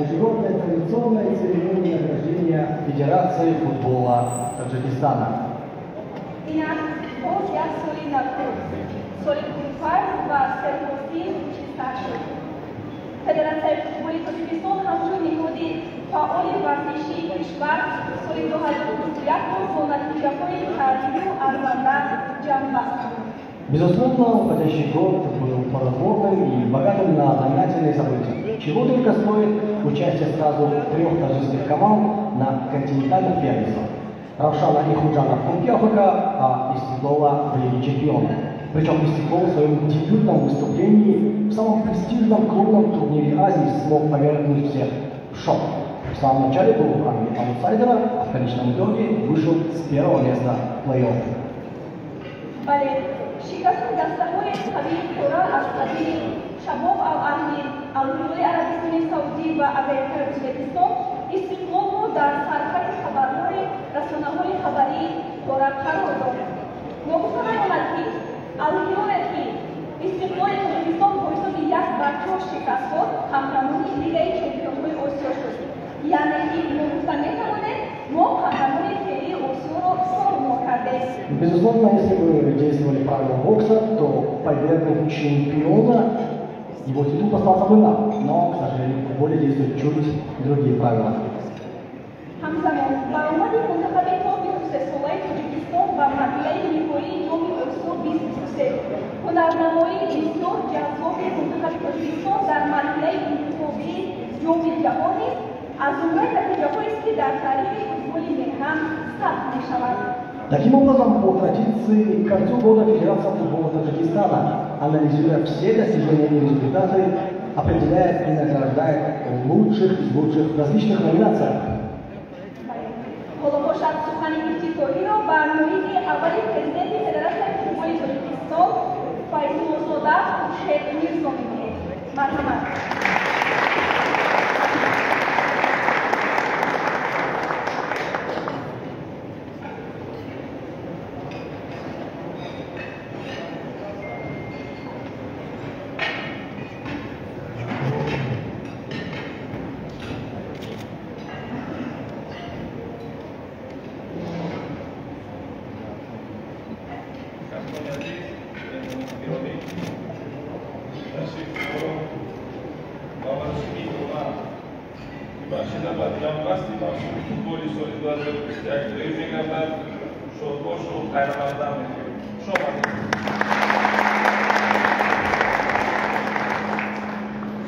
ежегодной традиционной церемонии награждения Федерации футбола Таджикистана. Инак боз як соли нав, соли пурфайз ва серҳосил чиста шуд. Федератсияи футболи Тоҷикистон ҳамчун ниҳоди фаъоли варзишии кишвар соли 2021-ро бо натиҷаҳои таърихию арзанда ҷамъбаст намуд. Безусловно, уходящий год был плодотворным и богатым на знаменательные события. Чего только стоит участие сразу трех таджикских команд на континентальных первенствах. Равшана и Худжанда в Кубке АФК, а Истиклола в Лиге чемпионов. Причем Истиклол в своем дебютном выступлении в самом престижном клубном турнире Азии смог повергнуть всех в шок. В самом начале был в ранге аутсайдера, а в конечном итоге вышел с первого места в плей-офф. Бале, шикасти дастаҳои қавии қора аз қабили Шабоб Ал-Аҳли, Алҳилоли Арабистони Саудӣ ва АГРК Ӯзбекистон Истиқлолро дар сархати хабарҳои расонаҳои хабарии қора қарор дод. Ногуфта намонад, ки Алҳилоле, ки Истиқлоли Тоҷикистон бо ҳисоби 1-4 шикаст дод, қаҳрамони Лигаи чемпионҳои Осиё шуд. Яъне ки мо гуфта метавонем, мо қаҳрамони феълии Осиёро солмо кардем. Безусловно, если бы действовали правила бокса, то, повергнув чемпиона, его титул достался бы нам. Но, к сожалению, в футболе действуют чуть другие правила. Ҳамзамон баромади мунтахаби то 23-солаи Тоҷикистон ба марҳилаи ниҳоии Ҷоми Осиё 2023, ҳунарнамоии бисёр ҷаззоби мунтахаби Тоҷикистон дар марҳилаи интихобии Ҷоми ҷаҳон низ аз зумраи натиҷаҳоест, ки дар таърихи футболи меҳан сабт мешавад. Таким образом, по традиции, к концу года Федерация футбола Таджикистана, анализируя все достижения и результаты, определяет и награждает лучших из лучших в различных номинациях. Ҳоло бошад, сухани ифтитоҳиро ба ноиби аввали президенти Федератсияи футболи Тоҷикистон Файзуллозода Хуршед Мирзо медиҳем. Марҳамат. Шахсони азиз, гиромӣ, ташрифшуморо ба маросими идома, ки бахшида ба ҷамъбасти мавсими футболи соли 2021 доир мегардад, шодбошу хайрмақдам мекунем. Хуш омадед.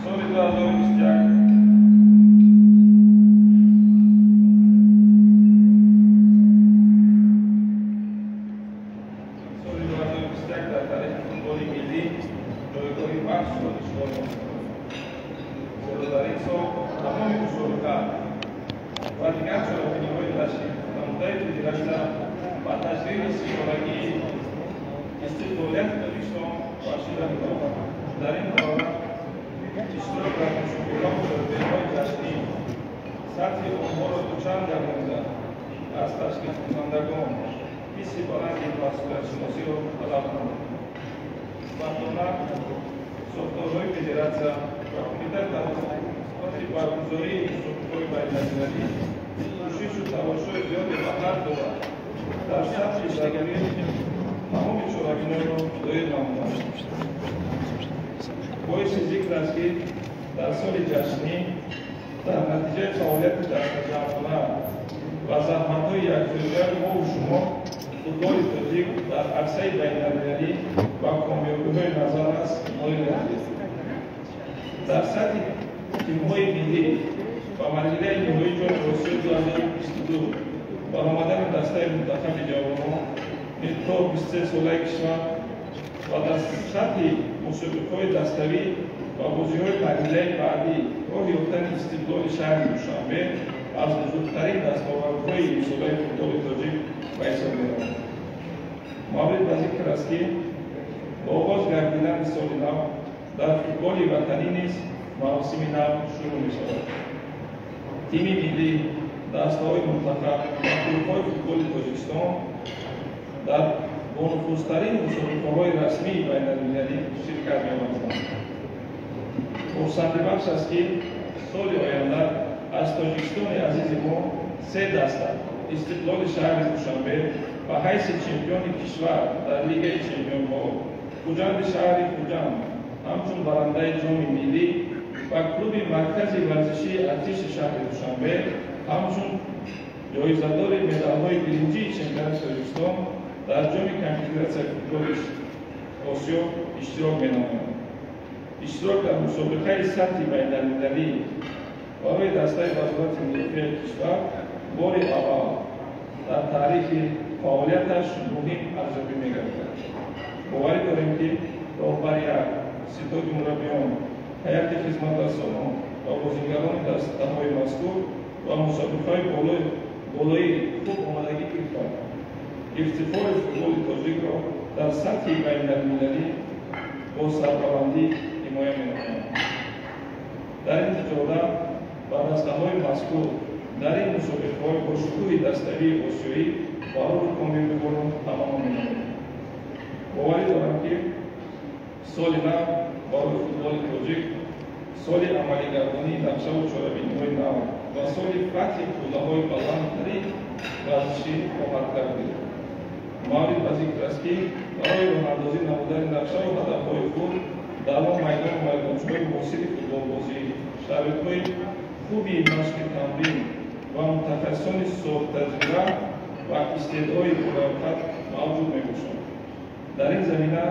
Соли 2021 соли 2021 дар таърихи футболи миллӣ ҷойгоҳи махсусро ишғол мекунад, зеро дар ин сол тамоми мусобиқа ва дигар чорабиниҳои ташкилнамудаи федератсия ба таҷлили сисолагии истиқлолияти Тоҷикистон бахшида буданд. Дар ин давра иштирок дар мусобиқаву чорабиниҳои ҷашнӣ сатҳи онҳоро дучанд гардонида, аз ташкилкунандагон ҳисси баланди масъулиятшиносиро талаб намуд. Хушбахтона, сохторҳои федератсия ва кумитаи таҳқиқоти баргузории мусобиқаҳои байналмилалӣ кӯшишу талошҳои зиёде ба харҷ дода, дар сатҳи зарурӣ тамоми чорабиниҳоро доир намуданд. Боиси зикр аст, ки дар соли ҷашнӣ дар натиҷаи фаъолияти дастаҷамъона ва заҳматҳои якҷояи мову шумо футболи тоҷик дар арсаи байналмилалӣ ба комёбиҳои назаррас ноил гардид. Дар сатҳи тимҳои миллӣ ба марҳилаи ниҳоии Ҷоми Осиёи 2022 баромадани дастаи мунтахаби ҷавонон то 23-солаи кишвар ва дар сатҳи мусобиқаҳои daставӣ ва бозиҳои марҳилаи баъдӣ роҳ ёфтани Истиқлоли шаҳри Душанбе аз бузургтарин дастовардҳои имсолаи футболи тоҷик ба ҳисоб меравад. Маврид ба зикр аст, ки бо оғоз гардидани соли нав дар футболи ватанӣ низ мавсими нав шурӯъ мешавад. Тими миллӣ, дастаҳои мунтахаб ва клубҳои футболи Тоҷикистон дар бонуфузтарин мусобиқаҳои расмии байналмилалӣ ширкат меварзанд. Хурсандибахш аст, ки соли оянда Тоҷикистони азизи мо се даста Истиқлоли шаҳри Душанбе ба ҳайси чемпиони кишвар дар Лигаи чемпионҳо, Хуҷанди шаҳри Хуҷанд ҳамчун барандаи ҷоми миллӣ ва клуби маркази варзишии артиши шаҳри Душанбе ҳамчун ҷоизадори медалҳои биринҷии чемпионати Тоҷикистон дар ҷоми конфедератсияи футболи Осиё иштирок менамоянд. Иштирок дар мусобиқаи сатҳи байналмилалӣ барои дастаи Вазорати мудофиаи кишвар бори аввал дар таърихи фаъолияташ муҳим арзёбӣ мегардад. Боварӣ дорем, ки роҳбарият, ситоди мураббиён, ҳайати хизматрасонон ва бозигарони дастаҳои мазкур ва мусобиқаҳои болоӣ хуб омодагӣ гирифта, ифтихори футболи тоҷикро дар сатҳи байналмилалӣ бо сарбаландӣ ҳимоя менамоянд. Дар ин ҷода ба дастаҳои мазкур дар ин мусобиқаҳои бо шукӯҳи даставии осиёӣ барору комёбиҳоро таманно менамоем. Боварӣ дорам, ки соли нав барои футболи тоҷик соли амалигардонии нақшаву чорабиниҳои нав ва соли фатҳи қуллаҳои баландтарин варзишӣ хоҳад гардид. Маврид ба зикр аст, ки барои роҳандозӣ намудани нақшаву ҳадафҳои худ дар он майдону майдончаҳои муосири футболбозӣ, шароитҳои хуби машқи тамрин ва мутахассисони соҳибтаҷриба ва истеъдодҳои болаёқат мавҷуд мебошанд. Дар ин замина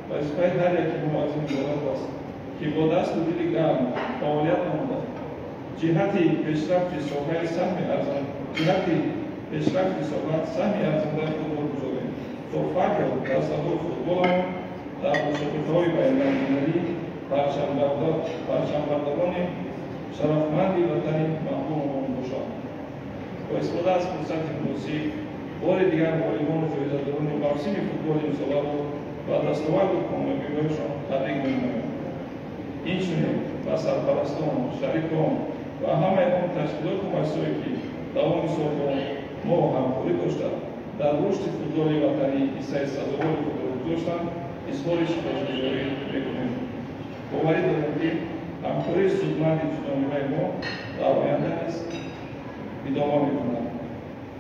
вазифаи ҳар яки мо аз ин иборат аст, ки бо дасту дили гарм фаъолият намуда, ҷиҳати пешрафти соҳаи саҳми ҷиҳати пешрафти соҳа саҳми арзандаи худро гузорем, то фардо дастаҳои футболамон дар мусобиқаҳои байналмилалӣ парчамбардорони шарафманди ватани маҳбубамон бошанд. Бо истифода аз фурсати муносиб бори дигар ғолибону ҷоизадорони мавсими футболи имсоларо ба дастоварду комёбиҳояшон табрик менамоем. Инчунин ба сарпарастон, шарикон ва ҳамаи он ташкилоту муассисаҳое, ки давоми солҳо мо ҳамкорӣ дошта, дар рушди футболи ватанӣ ҳиссаи сазовори худро гузоштанд, изҳори сипосгузорӣ мекунем. Боварӣ дорем, ки ҳамкории судманди дуҷонибаи мо дар оянда низ идома мекунад.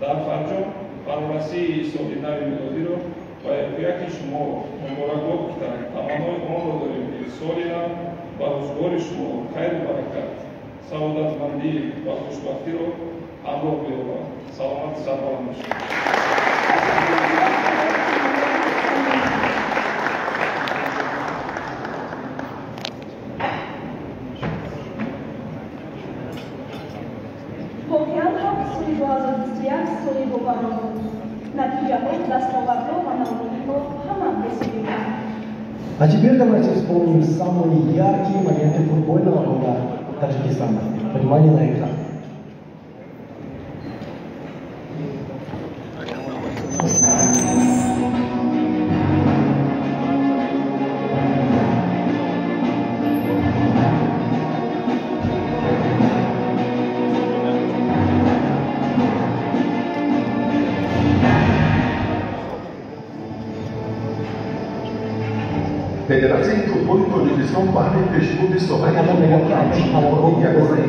Дар фарҷом фарорасии соли нави милодиро ба якуяки шумо муборакбод гуфта, таманнои онро дорем, ки соли нав ба рӯзгори шумо хайру баракат, саодатмандӣ ва хушбахтиро ҳамроҳ биёварад. Саломату сарбаланд бошед. Воқеан ҳам соли 2021 соли бобарон буд. Натиҷаҳо, дастовардҳо ва навгониҳо ҳама бесобиқа. А теперь давайте вспомним самые яркие моменты футбольного года Таджикистана. Внимание на экран. Федератсияи футболи Тоҷикистон баҳри пешбурди соҳаи ягонаи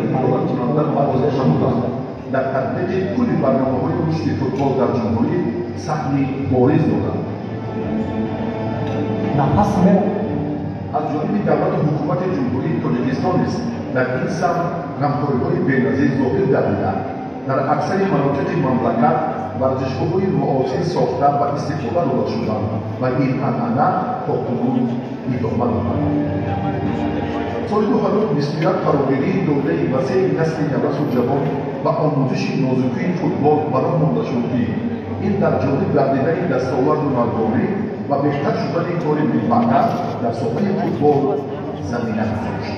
идоракунанда вазифа намуданд. Дар татбиқи кулли барномаҳои рушди футбол дар ҷумҳурӣ саҳми бориз дорад. Аз ҷониби давлату ҳукумати Ҷумҳурии Тоҷикистон низ дар ин самт ғамхориҳои беназир зоҳир гардида, дар аксари манотиқи мамлакат варзишгоҳҳои муосир сохта ва истифода дода шуданд ва ин анъана то кунун идома дорад. Соли 2021 фарогирии доираи васеи насли наврасу ҷавон ва омӯзиши нозукии футбол ба роҳ монда шуд, ки ин дар ҷониб гардидани дастоварду навгорӣ ва беҳтар шудани кори минбаъда дар соҳаи футбол замина гузошт.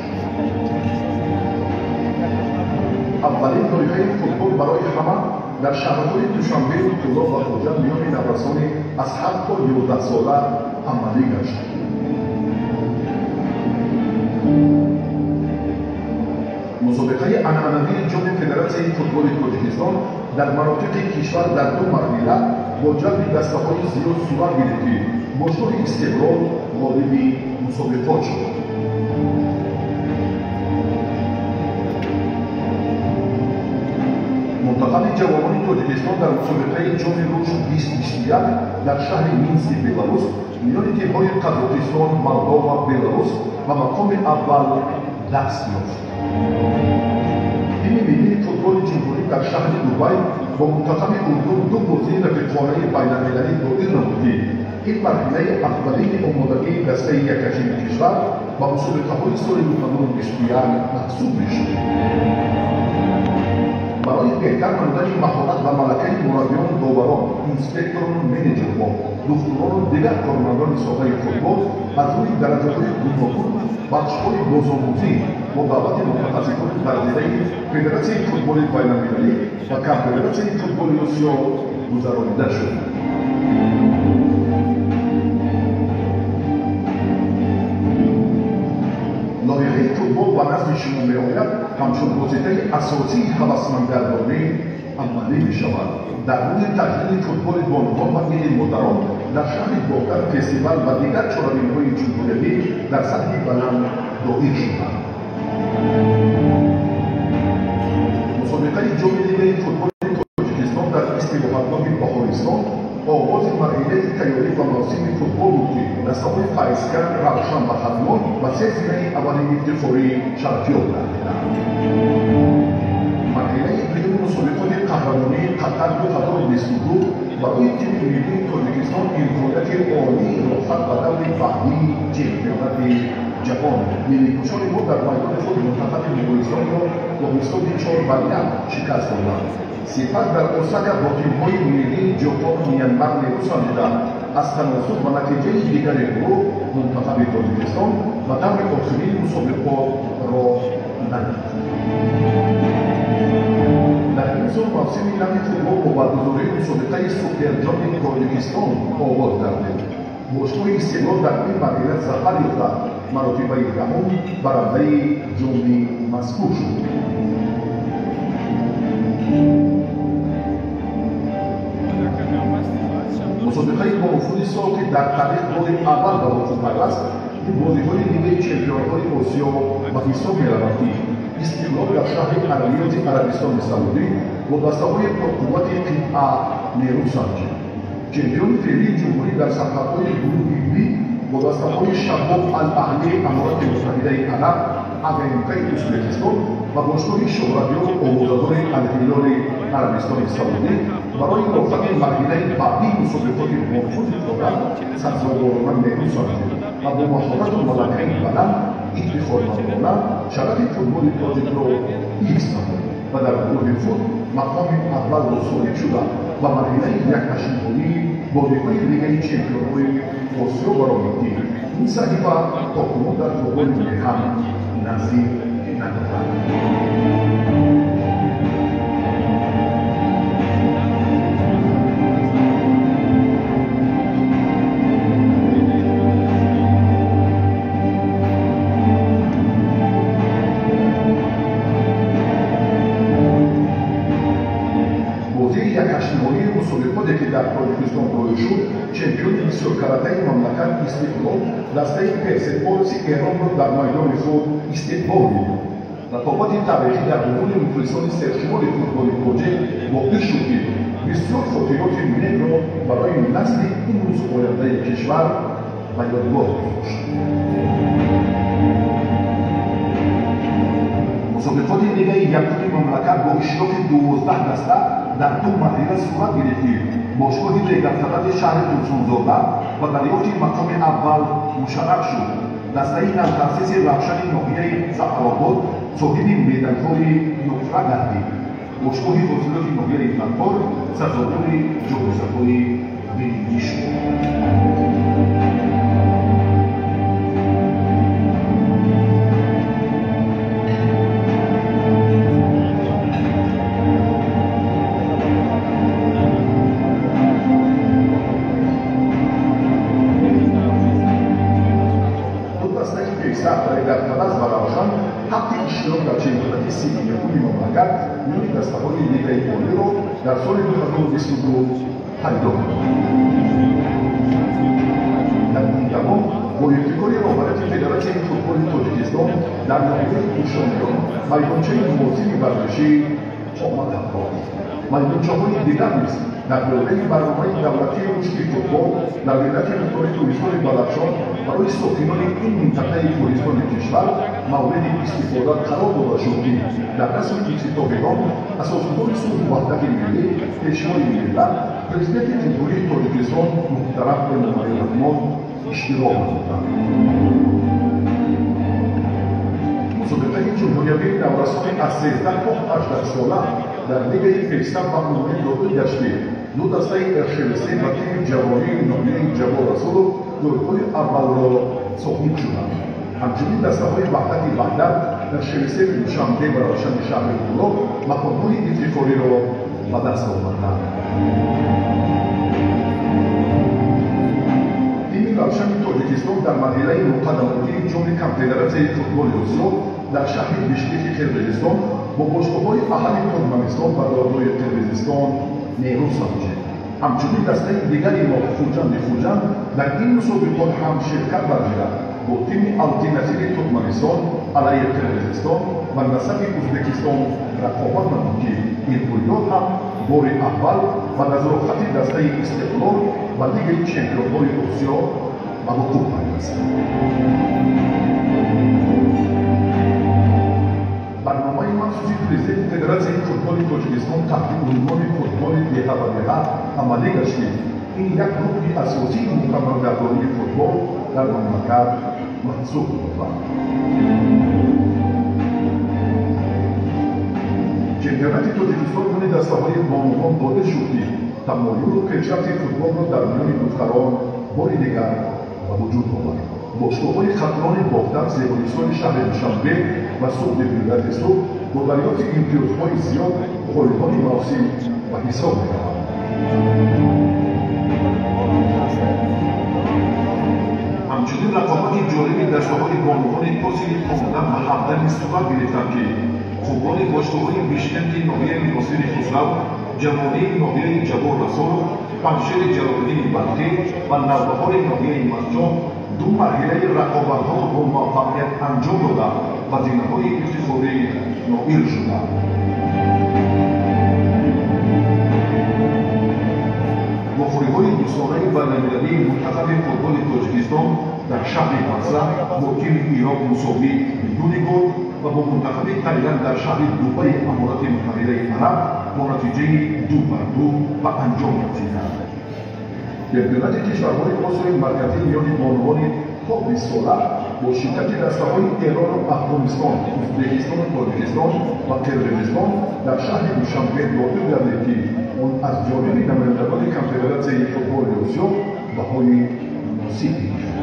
Аввалин лоиҳаи футбол барои ҳама дар шаҳрҳои Душанбеу Кӯлоб ва Хуҷанд миёни наврасони аз 7 то 11 сола амалӣ гашт. Мусобиқаи анъанавии ҷоми Федератсияи футболи Тоҷикистон дар манотиқи кишвар дар ду марҳила бо ҷалби дастаҳои зиёд сурат гирифт, ки бошгоҳи Истиқлол ғолиби мусобиқот шуд. Ҷавонони Тоҷикистон дар мусобиқаи Ҷоми рушд 2021 дар шаҳри Мински Беларус миёни тимҳои Қазоқистон, Молдова, Беларус ба мақоми аввал даст ёфт. Тими миллии футболи ҷумҳурӣ дар шаҳри Дубай бо мунтахаби Урдун ду бозии рафиқонаи байналмилалӣ доир намуд, ки ин марҳилаи аввалини омодагии дастаи якатими кишвар ба мусобиқаҳои соли 2021 маҳсуб мешуд. Барои беҳтар намудани маҳорат ва малакаи мураббиёну доварон, инспекторону менеҷерҳо, духтурону дигар кормандони соҳаи футбол аз рӯи дараҷаҳои гуногун бахшҳои бозомӯзӣ бо даъвати мутахассисони варзидаи Федератсияи футболи байналмилалӣ ва Конфедератсияи футболи Осиё гузаронида шуд. Лоиҳаи футбол ба назди шумо меояд ҳамчун воситаи асосии ҳавасмандгардонӣ амалӣ мешавад. Дар рӯзи таҷлили футболи бонувон ва иди модарон дар шаҳри Бохтар фестивал ва дигар чорабиниҳои ҷумҳуриявӣ дар сатҳи баланд доир шуданд. Мусобиқаи Ҷоми лигаи футболи Тоҷикистон дар истироҳатгоҳи Баҳористон оғози марҳилаи тайёрӣ ба мавсими футбол буд, ки дастаҳои Файзканд, Равшан ва Хатлон ба се зинаи аввали ифтихорӣ шарафёб гардиданд. Марҳилаи дуюми мусобиқоти қаҳрамонии Қатар 2022 барои тими миллии Тоҷикистон имконияти олии роҳхат ба даври баъдии чемпионати ҷаҳон. Миллипӯшони мо дар майдони худ мунтахаби Моғолистонро бо ҳисоби 4-1 шикаст доданд. Сипас дар Осака бо тимҳои миллии Ҷопону Мянмар нерӯ санҷида, аз таносуб ва натиҷаи дигари гурӯҳ мунтахаби Тоҷикистон ба даври охирини мусобиқот роҳ наёфт. Дар ин сол мавсими нави футбол бо баргузории мусобиқаи Суперҷоми Тоҷикистон оғоз гардид. Бошгоҳи Истиқлол дар ин марҳила зафар ёфта, маротибаи даҳум барандаи ҷоми мазкур шуд. Мусобиқаи бонуфузи сол, ки дар таърих бори аввал ба вуқӯъ пайваст, ин бозиҳои Лигаи чемпионҳои Осиё ба ҳисоб меравад, ки Истиқлол дар шаҳри Ар-Риёди Арабистони Саудӣ бо дастаҳои пурқуввати қитъа нерӯ санҷид. Чемпиони феълии ҷумҳурӣ дар сарҳадҳои гурӯҳи Б бо дастаҳои Шабоб Ал-Аҳлии Аморати Муттаҳидаи Араб, АГМКи Ӯзбекистон ва бошгоҳи шӯҳратёру овозадори Ал-Ҳилоли Арабистони Саудӣ барои роҳхати марҳилаи баъдии мусобиқоти бонуфузи қорра сарзадорона нерӯ санҷид ва бо маҳорату малакаи баланд ифтихормандона шарафи футболи тоҷикро ҳифз намуд ва дар гурӯҳи худ мақоми аввалро соҳиб шуда ба марҳилаи якҳаштниҳоии бозиҳои Лигаи чемпионҳои Осиё баромад, ки ин саҳифа то кунун дар футболи меҳан назир надорад. Бозии якҳаштниҳоии мусобиқоте, ки дар Тоҷикистон доир шуд, чемпиони бисёркаратаи мамлакат Истиқлол дастаи Персеполиси Эронро дар майдони худ истиқбол намуд. Рақобати таърихӣ дар ҳузури мухлисони сершумори футболи тоҷик боқӣ шуд, ки бисёр хотироти некро барои насли имрӯзу ояндаи кишвар ба ёдгор гузошт. Мусобиқоти Лигаи якуми мамлакат бо иштироки 12 даста дар ду марҳила сурат гирифт, ки бошгоҳи Легарталаби шаҳри Турсунзода ба дарёфти мақоми аввал мушарраф шуд. Дастаи навтаъсиси Равшани ноҳияи Зафаробод соҳиби медалҳои нуқра гардид. Бошгоҳи ҳосилоти ноҳияи Фархор сазовори ҷоизаҳои биринҷӣ шуд. Иштирок дар чемпионати 31-уми мамлакат миёни дастаҳои Лигаи олиро дар соли 2022 пайдо кард. Дар ин давом бо ибтикори роҳбарияти Федератсияи футболи Тоҷикистон дар ноҳияи Кӯшониён майдончаи муосири варзишӣ қомат афрохт. майдончаҳои дигар низ дар доираи барномаи давлатии рушди футбол дар вилояти мухтори кӯҳистони Бадахшон барои сокинони ин минтақаи кӯҳистони кишвар мавриди истифода қарор дода шуд, ки дар расми ифтитоҳи он асосгузори сулҳу ваҳдати миллӣ, пешвои миллат, Президенти Ҷумҳурии Тоҷикистон муҳтарам Эмомалӣ Раҳмон иштирок намуданд. Мусобиқаи ҷумҳуриявии наврасони аз 13 то 18 сола дар лигаи пешсаф ба умумӣ доир гашт, ки ду дастаи РШВС ва тими ҷавонии ноҳияи Ҷаббор Расулов ҷойҳои аввалро соҳиб шуданд. Ҳамчунин дастаҳои Ваҳдати Ваҳдат, РШВС Душанбе ва Равшани шаҳри Кӯлоб мақомҳои ифтихориро ба даст оварданд. Тими Равшани Тоҷикистон дар марҳилаи муқаддамотии ҷоми Конфедератсияи футболи Осиё дар шаҳри Бишкеки Қирғизистон бо бошгоҳҳои аҳли Туркманистон ва дордои Қирғизистон нерӯ санҷид. Ҳамчунин дастаи дигари мо, Хуҷанди Хуҷанд, дар ин мусобиқот ҳам ширкат варзида бо тими Алтинасири Туркманистон алайҳи Қирғизистон ва Насафи Ӯзбекистон рақобат намуд, ки ин рӯйдод ҳам бори аввал баъд аз роҳхати дастаи Истиқлол ба Лигаи чемпионҳои Осиё ба вуқӯъ пайваст. Барномаи махсуси президенти Федератсияи футболи Тоҷикистон таҳти унвони футболи деҳа ба деҳа амалӣ гашт, ки ин як рукни асосии мукаммалгардонии футбол дар мамлакат маҳсуб меёбад. Чемпионати Тоҷикистон миёни дастаҳои бонувон доир шуд, ки тамоюлу пешрафти футболро дар миёни духтарон бори дигар ба вуҷуд овард. Бошгоҳҳои Хатлони Бохтар, Зебоистони шаҳри Душанбе ва Суғди вилояти Суғд бо дарёфти имтиёзҳои зиёд ғолибони мавсим ба ҳисоб мераванд. Ҳамчунин рақобати ҷолиби дастаҳои бонувони то синни 15 ва 17 низ сурат гирифтанд, ки хубони бошгоҳҳои Бишкеки ноҳияи Носири Хусрав, Ҷавонии ноҳияи Ҷаббор Расулов, Панҷшери Ҷалолиддини Балхӣ ва Навбаҳори ноҳияи Мастчоҳ ду марҳилаи рақобатҳоро бо муваффақият анҷом дода ва зинаҳои ифтихорӣ ноил шуданд. Вохӯриҳои дусолаи байналмилалии мунтахаби футболи Тоҷикистон дар шаҳри Басра бо тими Ироқ мусовӣ бидуни гол ва бо мунтахаби Таиланд дар шаҳри Дубаи Аморати Муттаҳидаи Араб бо натиҷаи 2-2 ба анҷом расиданд. Чемпионати кишварҳои Осиёи Марказӣ миёни бонувони то 20 сола бо ширкати дастаҳои Эрону Афғонистон, Ӯзбекистону Тоҷикистон ва Қирғизистон дар шаҳри Душанбе доир гардид, ки он аз ҷониби намояндагони Конфедератсияи футболи Осиё баҳои муносиб гирифт.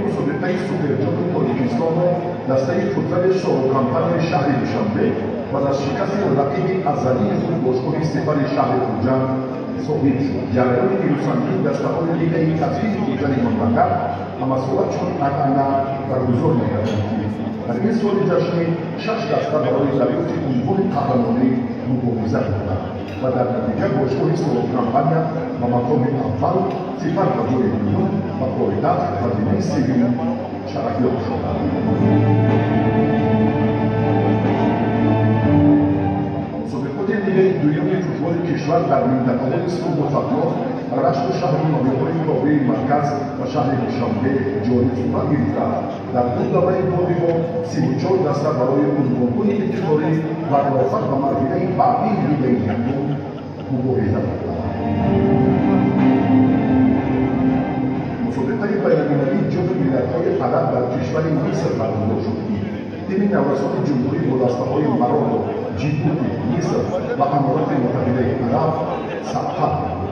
Мусобиқаи Суперҷоми Тоҷикистонро дастаи футзали Шоҳкампанияи шаҳри Душанбе баъд аз шикасти рақиби азалии худ бошгоҳи Сипари шаҳри Хуҷанд соҳиб шуд. Ҷараёни нерӯсанҷии дастаҳои лигаи касбии футзали мамлакат ҳамасола чун анъана баргузор мегардад, ки дар ин соли ҷашнӣ 6 даста барои дарёфти унвони қаҳрамонӣ мубориза карданд ва дар натиҷа бошгоҳи Солокампания ба мақоми аввал, Сипар ба ҷои дуюм ва Пойтахт ба зинаи сеюм шарафёб шуданд. Мусобиқоти лигаи дуюми футболи кишвар дар минтақаҳои Суғду Хатлон, Рашту шаҳру ноҳияҳои тобеи марказ ва шаҳри Душанбе ҷорӣ сурат гирифта, дар ду давраи бозиҳо 34 даста барои унвонҳои ифтихорӣ ва роҳат ба марҳилаи баъдии лигаи якум мубориза карданд. Мусобиқаи байналмилалии ҷоми миллатҳои араб дар кишвари Миср баргузор шуд, ки тими наврасони ҷумҳурӣ бо дастаҳои Марокко, Ҷибути, Миср ва Аморати Муттаҳидаи Араб сабқат намуд.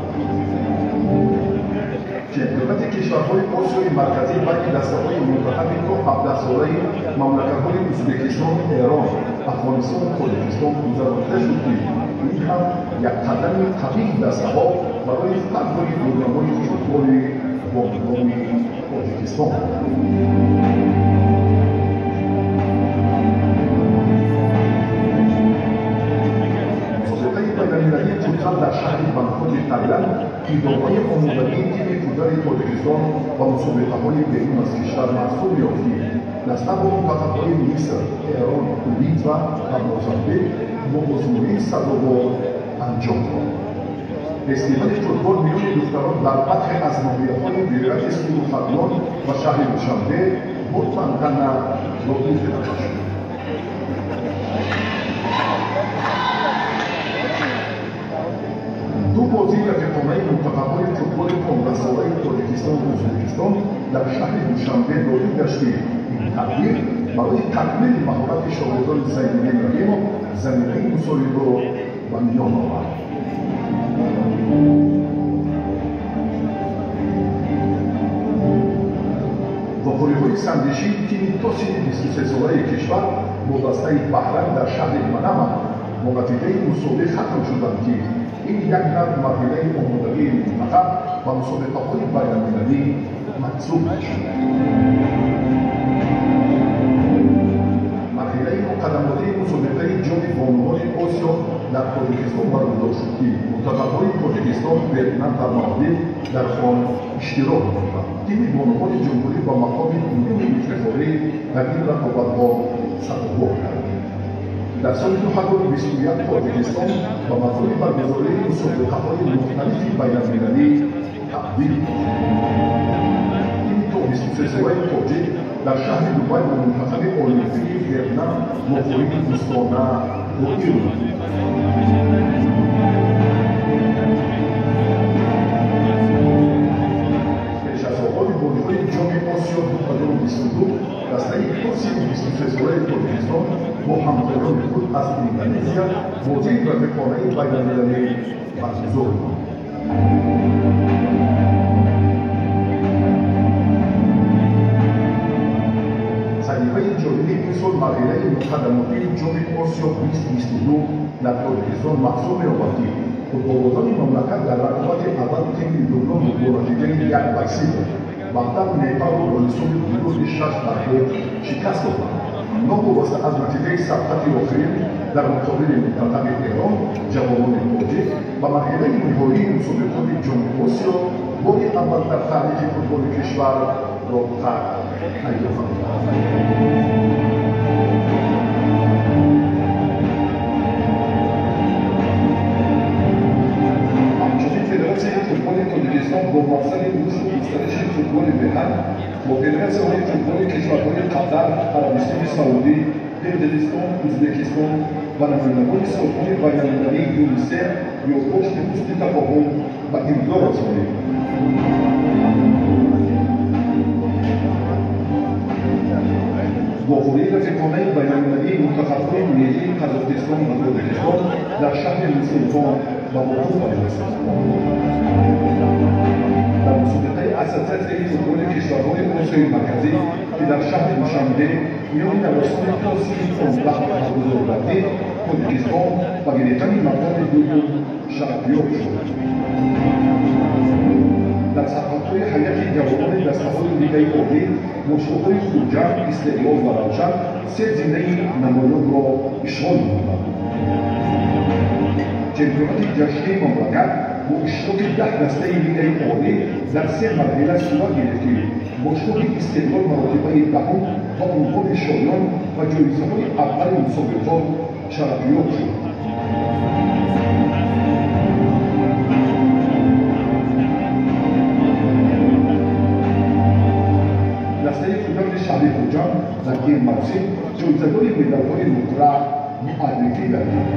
Чемпионати кишварҳои Осиёи Марказӣ байни дастаҳои мунтахаби то 17-солаи мамлакатҳои Ӯзбекистон, Эрон, Афғонистону Тоҷикистон гузаронида шуд, ки ин ҳам як қадами қавии дастаҳо барои фардои дурнамои футболи бонувони Тоҷикистон. Мусобиқаи байналмилалии футзал дар шаҳри Бангкоки Таиланд идомаи омодагии тими футзали бурдани Тоҷикистон ба мусобиқаҳои берун аз кишвар маҳсуб ёфт, ки даста бо мунтахабҳои Миср, Эрон, Литва ва Мозамбик бо озмоии сазовор анҷом дод. Фестивали футбол миёни духтарон дар бархе аз ноҳияҳои вилояти Суғду Хатлон ва шаҳри Душанбе бо тантана доир карда шуд. Ду бозии рафиқонаи мунтахабҳои футболи 15-солаи Тоҷикистону Ӯзбекистон дар шаҳри Душанбе доир гашт, ки ин тадбир барои такмили маҳорати шогирдони Зайниддин Раҳимов заминаи мусоидро ба миён овард. Вохӯриҳои санҷишии тими то синни 23-солаи кишвар бо дастаи Баҳрайн дар шаҳри Манама бо натиҷаи мусовӣ хатм шуданд, ки ин як нав марҳилаи омодагии мунтахаб ба мусобиқаҳои байналмилалӣ маҳсуб мешуд. Марҳилаи муқаддамотии мусобиқаи Ҷоми бонувони Осиё дар Тоҷикистон баргузор шуд, ки мунтахабҳои Тоҷикистон, Ветнам ва Малдив дар он иштирок намуданд. Тими бонувони ҷумҳурӣ ба мақоми дуюми ифтихорӣ дар ин рақобатҳо сазовор гардид. Дар соли 2021 Тоҷикистон ба манзури баргузории мусобиқаҳои мухталифи байналмилалӣ табдил ёфт. Тими то 23-солаи тоҷик дар шаҳри Дубай бо мунтахаби олимпии Ветнам вохӯрии дӯстона доир намуд. Пеш аз оғози бозиҳои Ҷоми Осиё 2022 дастаи то синни 23-солаи Тоҷикистон бо ҳамкорони худ аз Индонезия бозии рафиқонаи байналмилалӣ баргузор намуд. Саҳифаи ҷолиби ин сол марҳилаи муқаддамотии Ҷоми Осиё 2022 дар Тоҷикистон маҳсуб меёбад, ки футболбозони мамлакат дар рақобати аввал тими Лубнонро бо натиҷаи 1-0, баъдан Непалро бо ҳисоби бузурги 6-1 шикаст доданд. Новобаста аз натиҷаи сабқати охирин дар муқобили мунтахаби Эрон, ҷавонони тоҷик ба марҳилаи ниҳоии мусобиқоти Ҷоми Осиё бори аввал дар таърихи футболи кишвар роҳ пайдо намуданд. Ҳамчунин Федератсияи футболи Тоҷикистон бо мақсади рушду густариши футболи беҳад бо федератсияҳои футболи кишварҳои Қатар, Арабистони Саудӣ, Қирғизистон, Ӯзбекистон ва намояндагони созмони байналмилалии ЮНИСЕФ ёддошти ҳусни тафоҳум ба имзо расонид. Вохӯрии рафиқонаи байналмилалии мунтахабҳои миллии Қазоқистон ва Тоҷикистон дар шаҳри Нурсултон ба вуқӯъ пайваст. Дар мусобиқаи Ассотсиатсияи футболи кишварҳои Осиёи Марказӣ, ки дар шаҳри Душанбе миёни наврасони то синни 15 баргузор гардид, Тоҷикистон ба гирифтани мақоми дуюм шарафёб шуд. Дар сарҳадҳои ҳайати ҷавонони дастаҳои Лигаи Олӣ бошгоҳҳои Хуҷанд, Истиқлол ва Равшан се зинаи намоёнро ишғол намуданд. Чемпионати ҷашнии мамлакат бо иштироки 10 дастаи Лигаи Олӣ дар се марҳила сурат гирифт, ки бошгоҳи Истиқлол маротибаи даҳум ба унвони шоён ва ҷоизаҳои аввали мусобиқот шарафёб шуд. Дастаи Хуҷанди шаҳри Хуҷанд дар ин мавсим ҷоизадори медалҳои нуқра муаррифӣ гардид.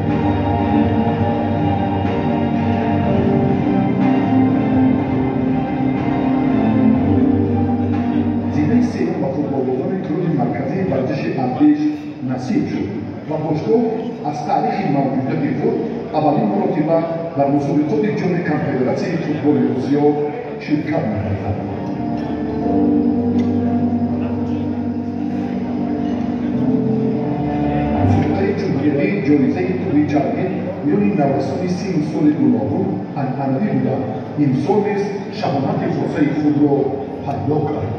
Зинаи сеюм ба футболбозони клуби марказии варзиши Артиш насиб шуд ва бошгоҳ аз таърихи мавҷудияти худ аввалин маротиба дар мусобиқоти Ҷоми Конфедератсияи футболи Осиё ширкат меварзад. Мусобиқаи ҷумҳуриявии ҷоизаи тӯби чармин миёни наврасони синну соли гуногун анъанавӣ буда, имсол низ шаҳомати хосаи худро пайдо кард.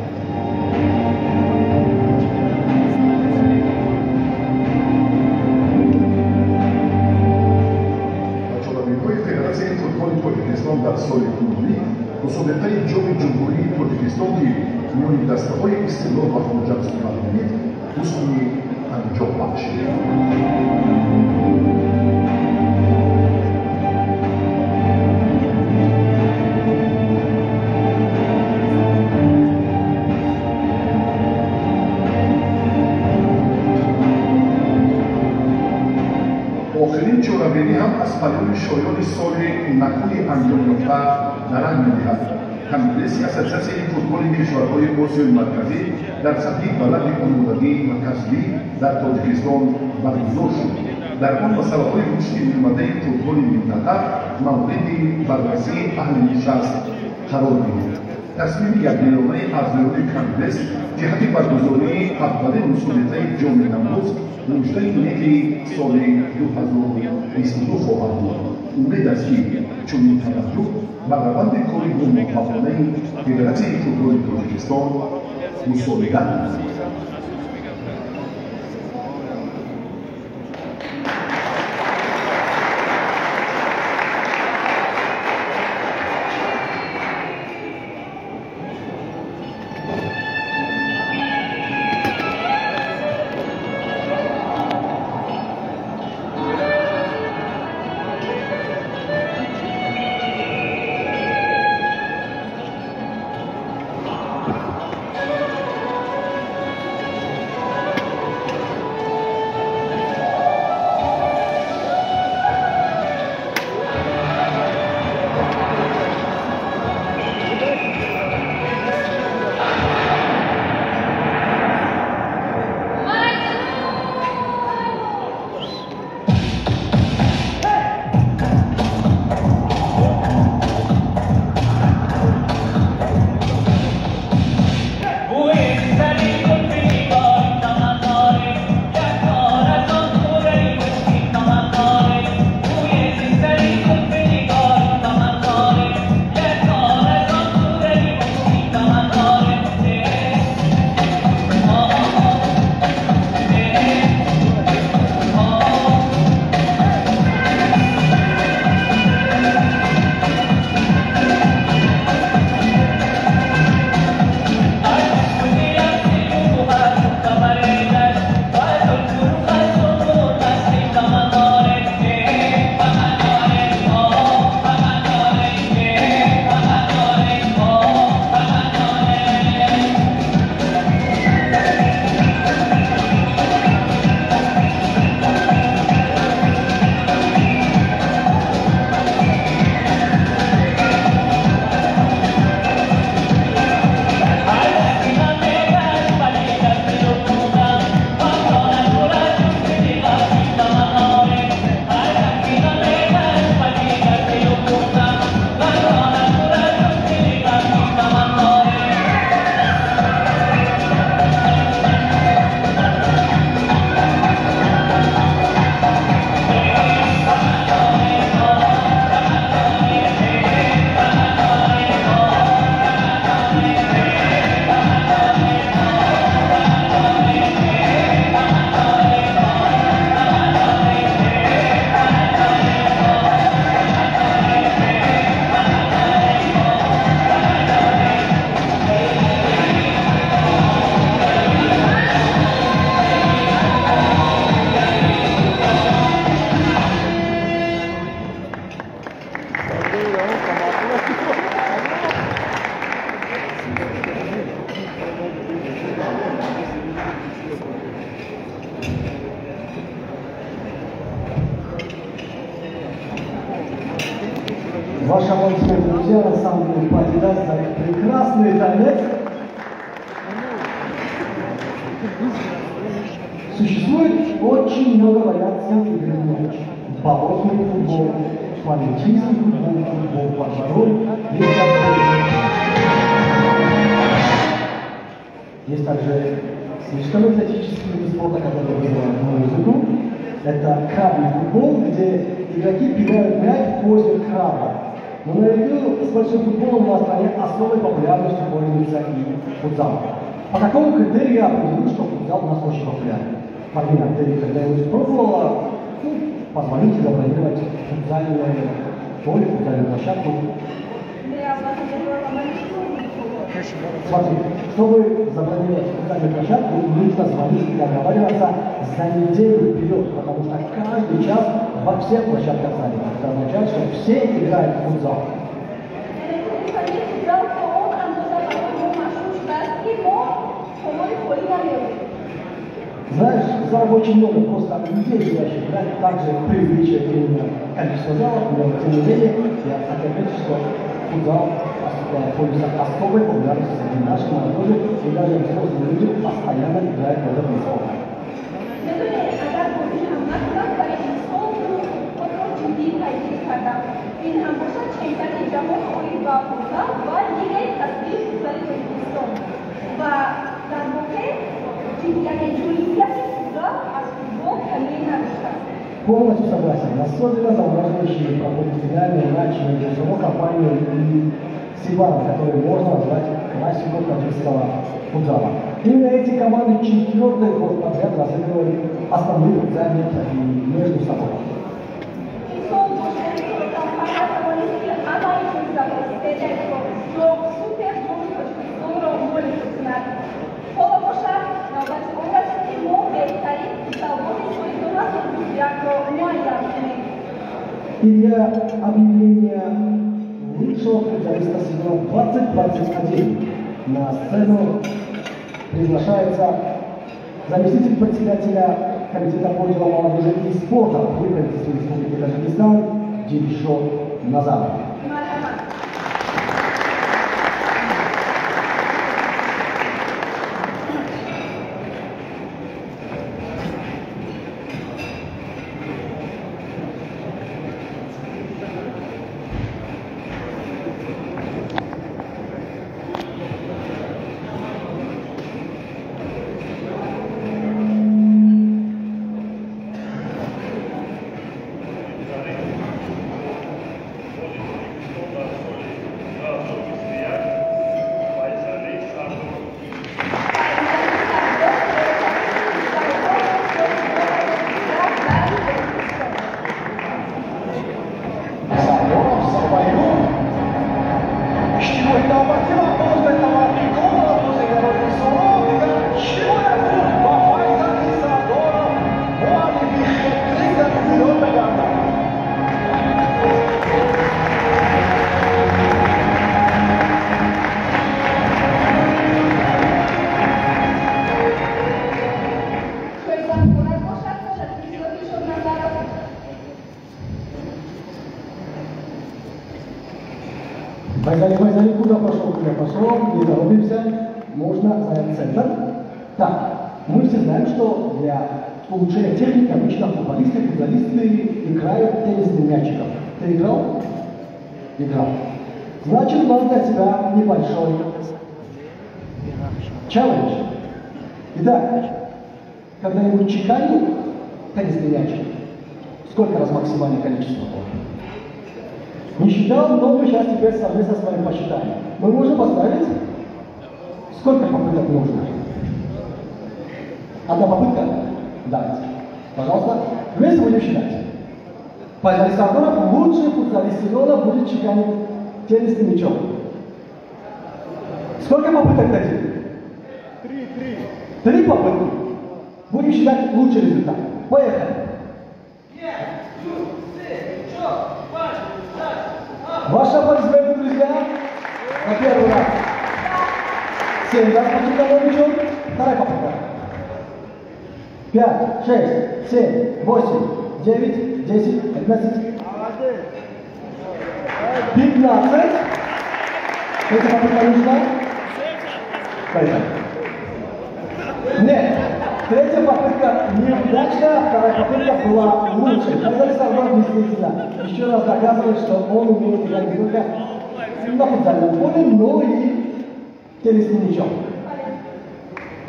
Ба чорабиниҳои Федератсияи футболи Тоҷикистон дар соли кунунӣ мусобиқаи Ҷоми Ҷумҳурии Тоҷикистон, ки миёни дастаҳои Истиқлол ва Хуҷанд сурат гирифт, ҳусни анҷом бахшид. Охирин чорабинӣ ҳам аз паёми шоёни соли накӯи анҷом ёфта даранг медиҳад. Конгресси Ассотсиатсияи футболи кишварҳои Осиёи Марказӣ дар сатҳи баланди омодагӣ ва касбӣ дар Тоҷикистон баргузор шуд. Дар он масъалаҳои рушди минбаъдаи футболи минтақа мавриди баррасии аҳли нишаст қарор гирифт. Тасмими якдилонаи аъзоёни конгресс ҷиҳати баргузории аввалин мусобиқаи Ҷоми Наврӯз муждаи неки соли 2022 хоҳад буд. Умед аст, ки чунин таваҷҷӯҳ ба раванди кори бомуваффақонаи Федератсияи футболи Тоҷикистон мусоидат менамояд. Ваши аплодисменты, друзья, на самом деле Падида за прекрасный танец. Существует очень много вариаций игры в мяч. Болотный футбол, планетический футбол, футбол под водой. Есть также слишком экзотические виды спорта, которые вызывают музыку. Это крабный футбол, где игроки пинают мяч в позе краба. Но наряду с большим футболом на стране особой популярностью пользуется и футзал. По какому критерию я определю, что футзал у нас очень популярен? Марина, ты когда-нибудь пробовала, ну, позвонить и забронировать футзальное поле, футзальную площадку? Смотри, чтобы забронировать футзальную площадку, нужно звонить и договариваться за неделю вперед, потому что каждый час во всех площадках занято. Это означает, что все играют в футзал. Футзал то он андоза барои мо машҳур шудааст, ки мо толори холӣ намеёбем. Знаешь, залов очень много, просто людей, желающих играть, также преувеличивает количество залов, но тем не менее, я хочу отметить, что футзал пользуется особой популярностью среди нашей молодежи, и даже взрослые люди постоянно играют в этот вид спорта. Медонед, агар бозӣ ҳам накунам, вале имсол худро ҷиддӣ пайгирӣ кардам. Ин ҳам бошад чемпионати ҷаҳон оид ба футзал ва лигаи касбии футзали Тоҷикистон. Ва дар воқеъ яъне ҷолибияти футзал аз футбол камӣ надоштааст. Полностью согласен. Особенно завораживающие проходят финальные матчи между самой компанией и Сибаром, который можно назвать классику таджикского футзала. Именно эти команды четвертый год подряд разыгрывали основные футзальные трофеи между собой. Имсол бошгоҳи компания тавонист, ки ҳамаи ҷоизаҳо СДКро ё супер ҷоми Тоҷикистонро моли худ кунад. Ҳоло бошад, навбати он расид, ки мо беҳтарин футзалбози соли 2021-ро муайян кунем. И для объявления лучшего футзалиста сезона 2021 на сцену приглашается заместитель председателя Комитета по делам молодежи и спорта при правительстве Республики Таджикистан Дилшод Назаров. Марҳамат. Ҷоиза муборак бошад, ташаккури зиёд, Дилшод Назаров. Файзали, Файзали, куда пошел, куда пошел, не торопимся, можно занять центр. Так, мы все знаем, что для улучшения техники обычно футболисты, футболисты играют теннисным мячиком. Ты играл? Играл. Значит, у нас для тебя небольшой челлендж. Итак, когда-нибудь чеканил теннисный мячик? Сколько раз максимальное количество было? Не считал, но мы сейчас теперь совместно с вами посчитаем. Мы можем поставить? Сколько попыток нужно? Одна попытка? Давайте. Пожалуйста, вместе будем считать. Файзали Сардоров, лучший футзалист сезона, будет чеканить теннисным мячом. Сколько попыток дадим? Три. Три попытки. Будем считать лучший результат. Поехали. Ваши аплодисменты, друзья. На первый раз. 7 раз почеканил мячом. Вторая попытка. 5, 6, 7, 8, 9, 10, 11, 15. Третья попытка нужна? Поехали. Нет. Третья попытка неудачная, вторая попытка была лучше. Файзали Сардоров действительно еще раз доказывает, что он умеет играть не только на футзальном поле, но и теннисным мячом.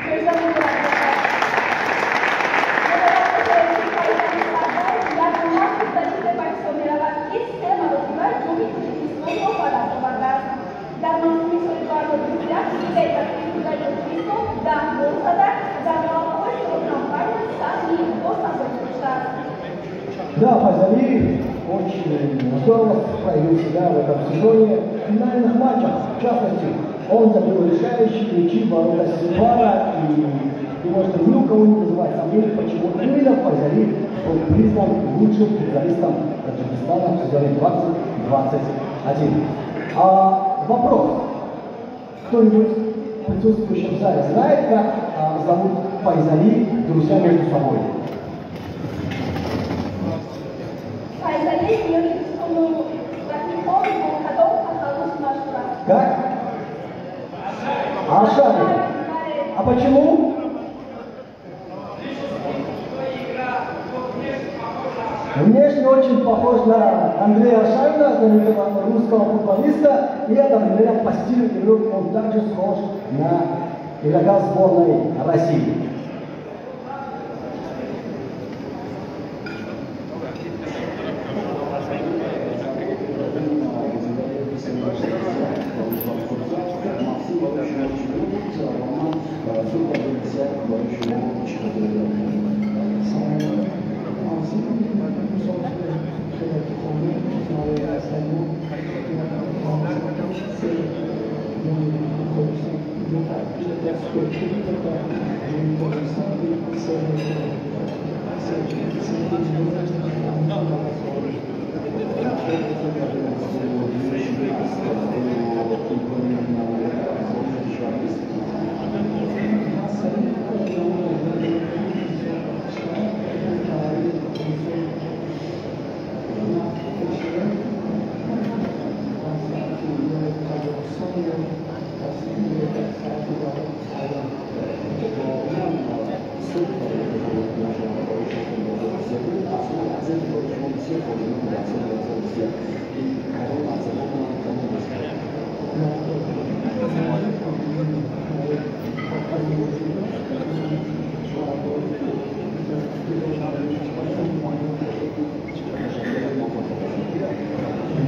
Ҷоиза муборак бошад. Ёдовар мешавем, ки Файзали Сардоров ягона футзалисте ба ҳисоб меравад, ки се маротиба ҷоми Тоҷикистонро ба даст овардааст. Дар мавсими соли 2021 лигаи касбии футзали Тоҷикистон 10 гол зада, дар ғалабаҳои Сурокомпания саҳми босазо гузоштааст. Да, Файзали очень здорово проявил себя в этом сезоне в финальных матчах. В частности, Он забил решающие мячи в ворота Сипара, и думаю, что ни у кого не вызывает сомнений, почему именно Файзали был признан лучшим футболистом Таджикистана в сезоне 2021. А вопрос. Кто-нибудь присутствующий в зале знает, как зовут Файзали друзья между собой? Файзали миёни дӯстону рафиқон бо кадом тахаллус машҳур аст? Как? Аршавин. А почему? Внешне очень похож на Андрея Аршавина, знаменитого русского футболиста, и одновременно по стилю игры он также схож на игрока сборной России.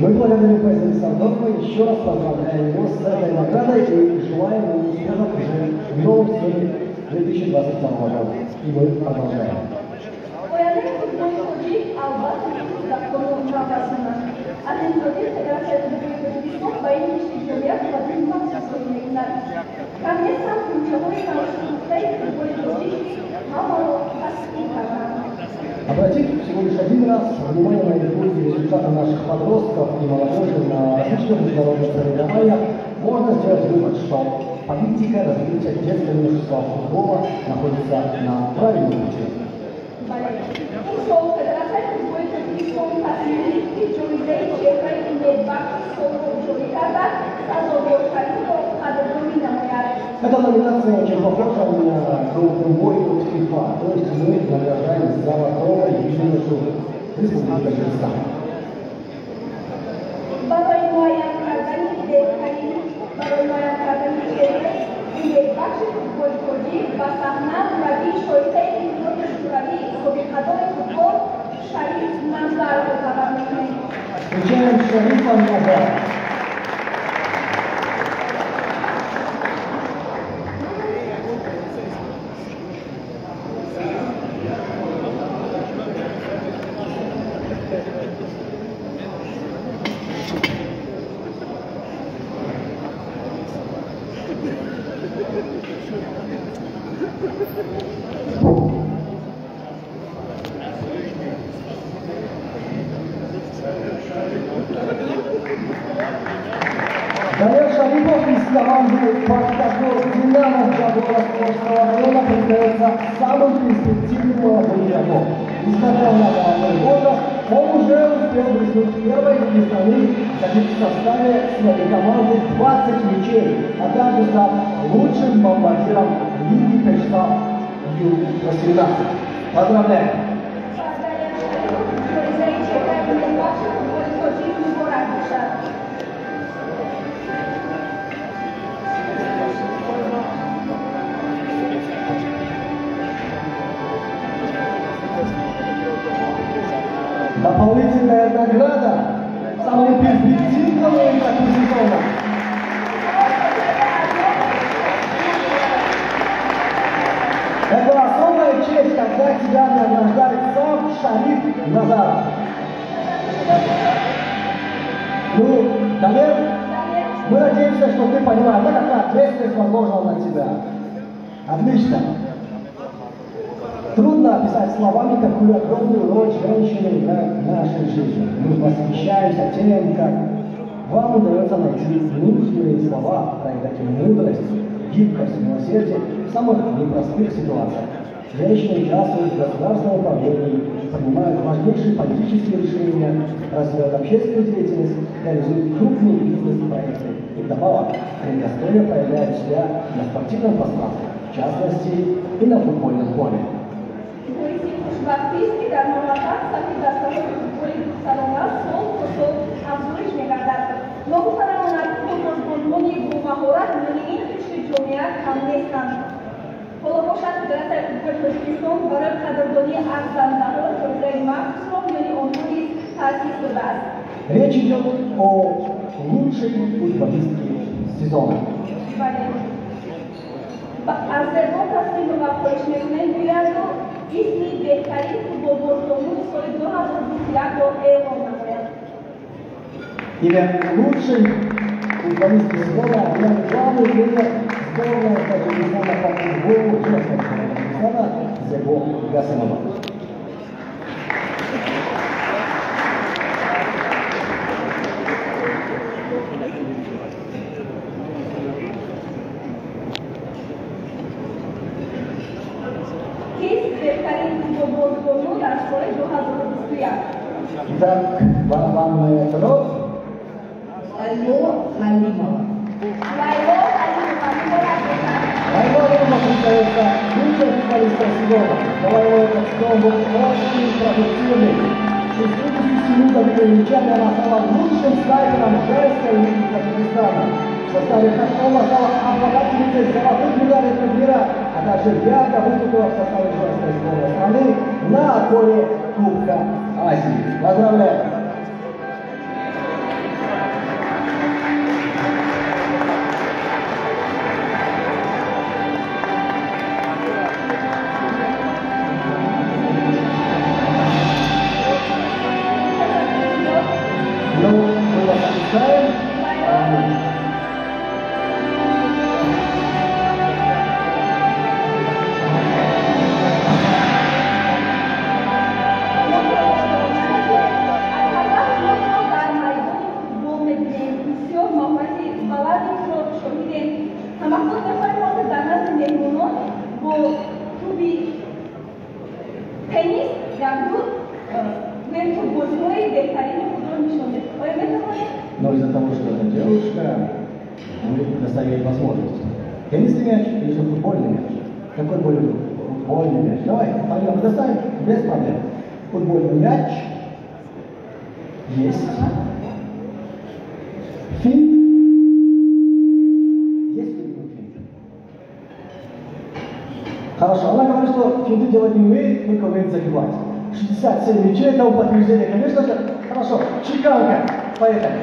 Мы благодарим Файзали Сардорова, еще раз поздравляем его с этой наградой и желаем ему успехов уже в новом сезоне 2022 года. И мы продолжаем. Ояндаи футболи тоҷик албатта кӯдакону наврасон аст. Аз ин хотир Федератсияи футболи Тоҷикистон ба ин рушди ҷомеа таваҷҷӯҳи махсус зоҳир мекунад. Кам нестанд кунҷаҳои навшукуфтаи футболи тоҷик, ки ҳамаро тасхир карданд. Обратите всего лишь один раз внимание на игру и результаты наших подростков и молодежи на различных международных соревнованиях. Можно сделать вывод, что политика развития детского юношеского футбола находится на правильном пути. Бале, имсол Федератсияи футболи Тоҷикистон тасмим гирифт, ки ҷоизаи чеҳраи умедбахши солро ҷорӣ карда, сазоворкариро қадрдонӣ намояд. Эта номинация очень похожа на Golden Boy от FIFA, то есть мы награждаем золотого юношу Республики Таджикистан. Барои муайян кардани беҳтарин, барои муайян кардани чеҳраи умедбахши футболи тоҷик ба саҳна мураббии шоистаи Иттиҳоди Шӯравӣ, собиқадори футбол Шариф Назаровро даъват мекунем. Встречаем Шарифа Назарова. Далер Шарипов из команды «Пахтакор Динамо» Джабраилского района признается самым перспективным молодым игроком. Несмотря на молодой возраст, он уже успел блеснуть в первой лиге страны, забив в составе своей команды 20 мячей, а также став лучшим бомбардиром лиги Пешта Ю-18. Поздравляем! Ба Далер Шарипов ҷоизаи чеҳраи умедбахши футболи тоҷик муборак бошад. Дополнительная награда самому перспективному игроку сезона. Это особая честь, когда тебя награждает сам Шариф Назаров. Ну, Далер, Мы надеемся, что ты понимаешь, да, какая ответственность возложена на тебя. Отлично. Трудно описать словами, какую огромную роль женщины играют в нашей жизни. Мы восхищаемся тем, как вам удается найти нужные слова, проявлять мудрость, гибкость, милосердие в самых непростых ситуациях. Женщины участвуют в государственном управлении, принимают важнейшие политические решения, развивают общественную деятельность, реализуют крупные бизнес-проекты. И вдобавок, они достойно проявляют себя на спортивном пространстве, в частности и на футбольном поле. Боиси хушбахтист, ки дар мамлакат сафи дастаҳои футболи духтарона сол то сол афзоиш мегардад. Ногуфта намонад, футболбозбонони бомаҳорат миёни ин қишри ҷомеа кам нестанд. Ҳоло бошад, Федератсияи футболи Тоҷикистон барои қадрдонии арзандаҳо ҷоизаи махсусро миёни онҳо низ таъсис додааст. Речь идет о лучшей футболистке сезона. Бале. Аз Зебо Касимова хоҳиш мекунем гӯяду исми беҳтарин футболбозбонуи соли 2021-ро эълон намояд. Имя лучшей футболистки сезона объявит главный тренер сборной Таджикистана по футболу женской Таджикистана Зебо Гасымова. Кист беҳтарин футболбозбону дар соли 2021? Итак, барабанная дробь. Лайло Халимова. Лайло Халимова, муборак бошад. Лайло Халимова представляется лучшей футболисткой сезона. Для Лайло этот сезон был очень продуктивный. 67 забитыми мячами она стала лучшим снайпером женской лиги Таджикистана. В составе Хаштома стала обладательницей золотых медалей турнира, а также ярко выступила в составе женской сборной страны на отборе Кубка Азии. Поздравляю! Ну, мы вас отпускаем. Дар майдони футбол мебинем, бисёр маҳорати баланди ӯро шоҳидем. Ҳамакнун мехоҳем ҳозир дар назди меҳмонон бо тӯби теннис якду гӯем тӯббозиҳои беҳтарини худро нишон диҳем. Оё метавонем? Но из-за того, что это девушка, мы предоставили ей возможность. Теннисный мяч или же футбольный мяч? Какой более удобный? Футбольный мяч. Давай, Полина, предоставим без проблем. Футбольный мяч есть. Финт. Есть ли финт? Хорошо, она говорит, что финты делать не умеет, только умеет забивать. 67 мячей, это подтверждение, конечно же. Хорошо, чеканка. Поехали.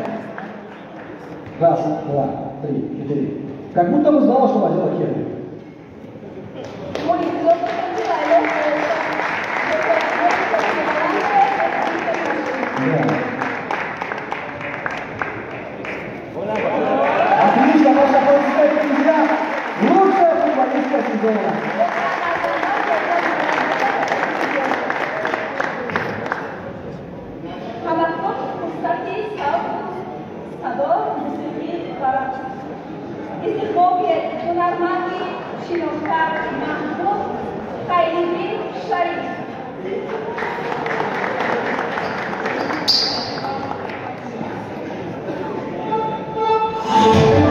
Раз, два, три, четыре. Как будто бы знала, что надела кеды. Мо интизор доштем, ки Лайло Да. Отлично, ваши аплодисменты, друзья. Лучшая футболистка сезона. Ҳамакнун фурсати савту садо, мусиқӣ ва рақс. Истиқбол ҳунарманди шинохта маҳбуб Хайриддин Шариф. Thank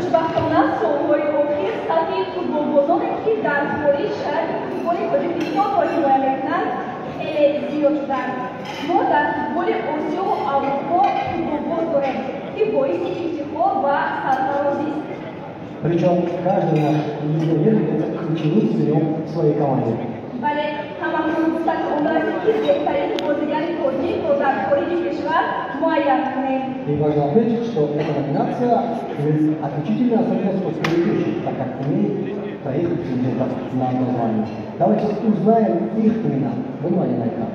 Хушбахтона, солҳои охир сатҳи футболбозоне, ки дар хориҷ шарафи футболи Тоҷикистонро ҳимоя мекунанд, хеле зиёд шуданд. Мо дар футболи Осиёву Аврупо футболбоз дорем, ки боиси ифтихор ва сарфарозист. Причем каждый наш легионер является ключевым звеном в своей команде. Бале, ҳамакнун фурсати он расид, ки беҳтарин бозигари тоҷикро дар хориҷи кишвар муайян кунем. И важно отметить, что эта номинация имеет отличительную особенность от предыдущих, так как имеет троих претендентов на название. Давайте узнаем их имена. Внимание на экран.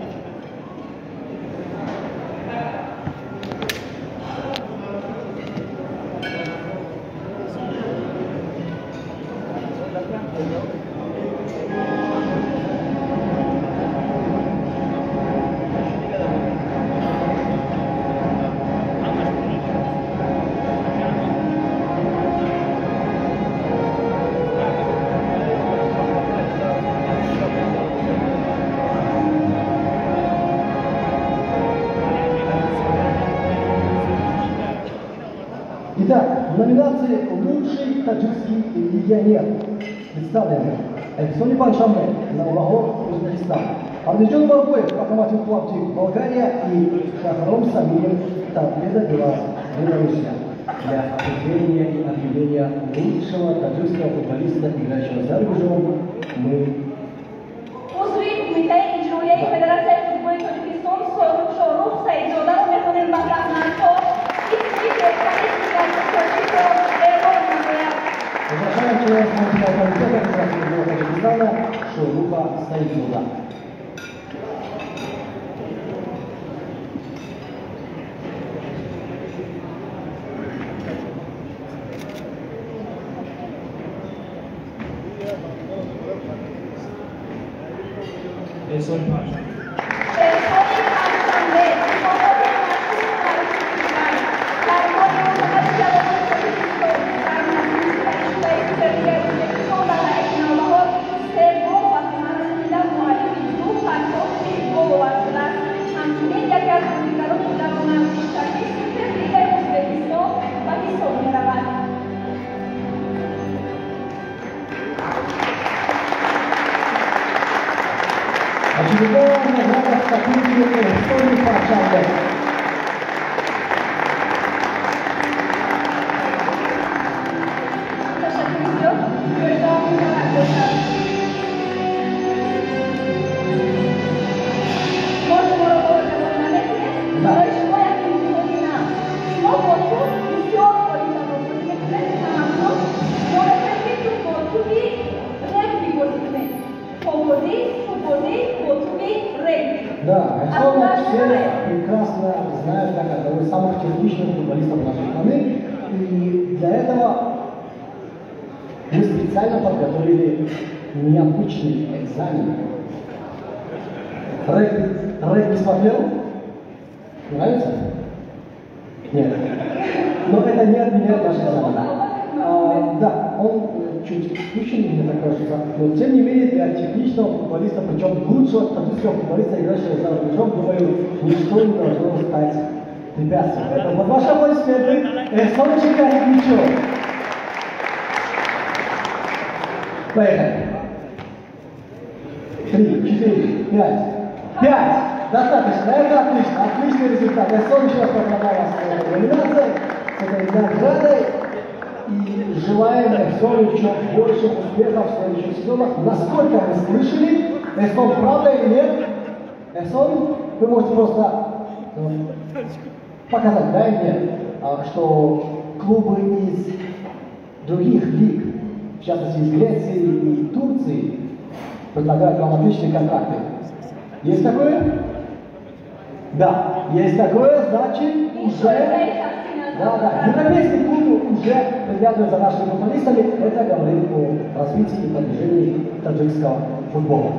Итак, в номинации «Лучший таджикский легионер» представлены Эфсони Панджшанбе, Навбахор, Узбекистан, Парвизҷон Барбоев, Локомотив Пловдив, Болгария, и Шахром Самиев, Торпедо БелАЗ, Белоруссия. Для определения и объявления лучшего таджикского футболиста, играющего за рубежом, мы Узви Кумитаи иҷроияи Федератсияи футболи Тоҷикистон Шоҳрух Саидзодаро мехонем ба саҳна, то исми беҳтарин тоҷикро эълон намояд. Приглашаем члена исполнительного комитета Федерации футбола Таджикистана Шоҳруха Саидзода. Эҳсони Панҷшанбе. Эҳсони Панҷшанбе, муқомоти машҳур дар кишвар, дар моҳи мунтахаби ҷавонони Тоҷикистон дар мавсими сипаришудаи Суперлигаи Ӯзбекистон дар ҳайати Навбаҳор се гол ба самар расонида, муаллифи ду партофти гол овард шудааст. Ҳамчунин яке аз бозигарони ҷавонарзиштарини Суперлигаи Ӯзбекистон ба ҳисоб меравад. Очередная награда в копилке Эҳсони Панджшанбе. Ташаккури зиёд, ҷоизаам муборак бошад. Мо шуморо ҷавоб намекунем. Барои шумо як имтиҳони нав. Шумо бо туп бисёр олиҷаноб бозӣ мекунед. Ҳамакнун мо мехоҳем, ки ту бо туби регби бозӣ кунед. Топбозӣ, тупбозӣ бо туби регби. Да, Эҳсона все прекрасно знают как одного из самых техничных футболистов нашей страны. И для этого мы специально подготовили необычный экзамен. Регби, регби смотрел? Нравится? Нет. Но это не отменяет наш экзамен. Да, он чуть спущен, мне так кажется, но тем не менее для техничного футболиста, причем лучшего таджикского футболиста, играющего за рубежом, думаю, ничто не должно стать препятствием. Поэтому под ваши аплодисменты Эҳсон шикарит мячом. Поехали. Три, четыре, пять. Пять! Достаточно, это отлично, отличный результат. Эҳсон, еще раз поздравляю вас с этой номинацией, с этой наградой. И желаем Эҳсону еще больше успехов в следующих сезонах. Насколько мы слышали, Эҳсон, правда или нет? Эҳсон, вы можете просто показать, да или нет, что клубы из других лиг, в частности из Греции и Турции, предлагают вам отличные контракты. Есть такое? Да, есть такое, значит, уже... Да, европейские клубы уже приглядывают за нашими футболистами. Это говорит о развитии и продвижении таджикского футбола.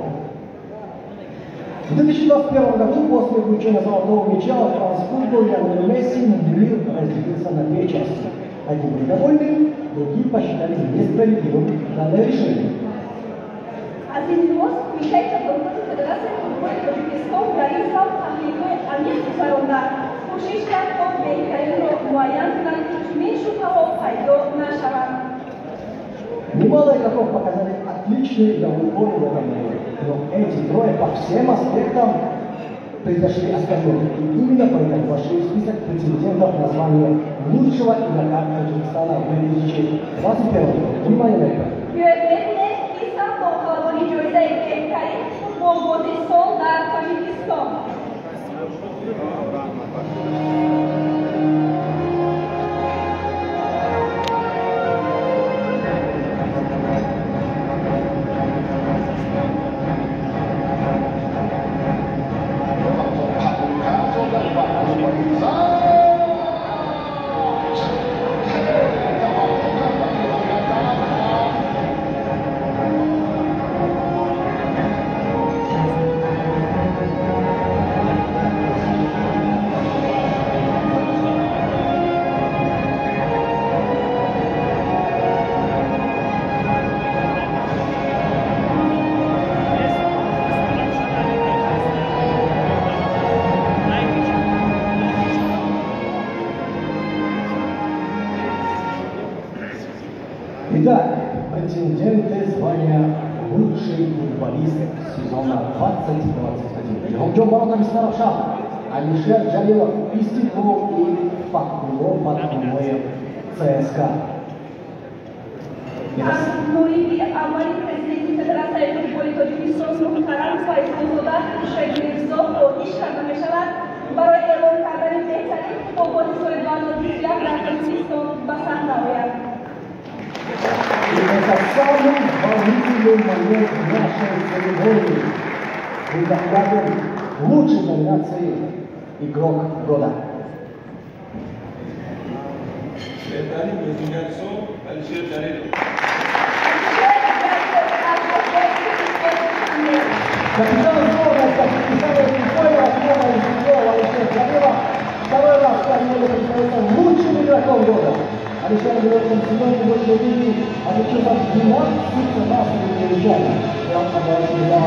В 2021 году после вручения золотого мяча от France Football Лионель Месси мир разделился на две части. Одни были довольны, другие посчитали несправедливым данное решение. Аз ин лиҳоз Кумитаи тадорукоти Федератсияи футболи Тоҷикистон дар ин самт таҳлилҳои амиқ гузаронда, кӯшиш кард, то беҳтаринро муайян кунанд, ки чунин шубҳаҳо пайдо нашавад. Немало игроков показали отличную игровую форму в этом году, но эти трое по всем аспектам превзошли остальных, и именно поэтому вошли в список претендентов на звание лучшего игрока Таджикистана в 2021 году. Внимание на экран. Итак, претенденты звания лучший футболист сезона 2021. Ҷаҳонҷон Баротов Истаравшан, Алишер Джалилов, Истиклол и Фатхулло Фатхуллоев, ЦСКА. Аз ноиби аввали президенти Федератсияи футболи Тоҷикистон муҳтарам Файзуллозода Хуршед Мирзо хоҳиш карда мешавад барои эълон кардани беҳтарин футболбози соли 2021 дар Тоҷикистон ба саҳна ояд. И это самый волнительный момент нашей церемонии. Будет объявлен лучшей номинации «Игрок года». Беҳтарин бозигари сол Алишер Ҷалилов. Капитан сборной Таджикистана и футбольного клуба «Истиклол» Алишер Джалилов второй раз в карьере признается лучшим игроком года. Алишер в этом сезоне высшей лиги отличился 12 массовыми мячами. Он обладал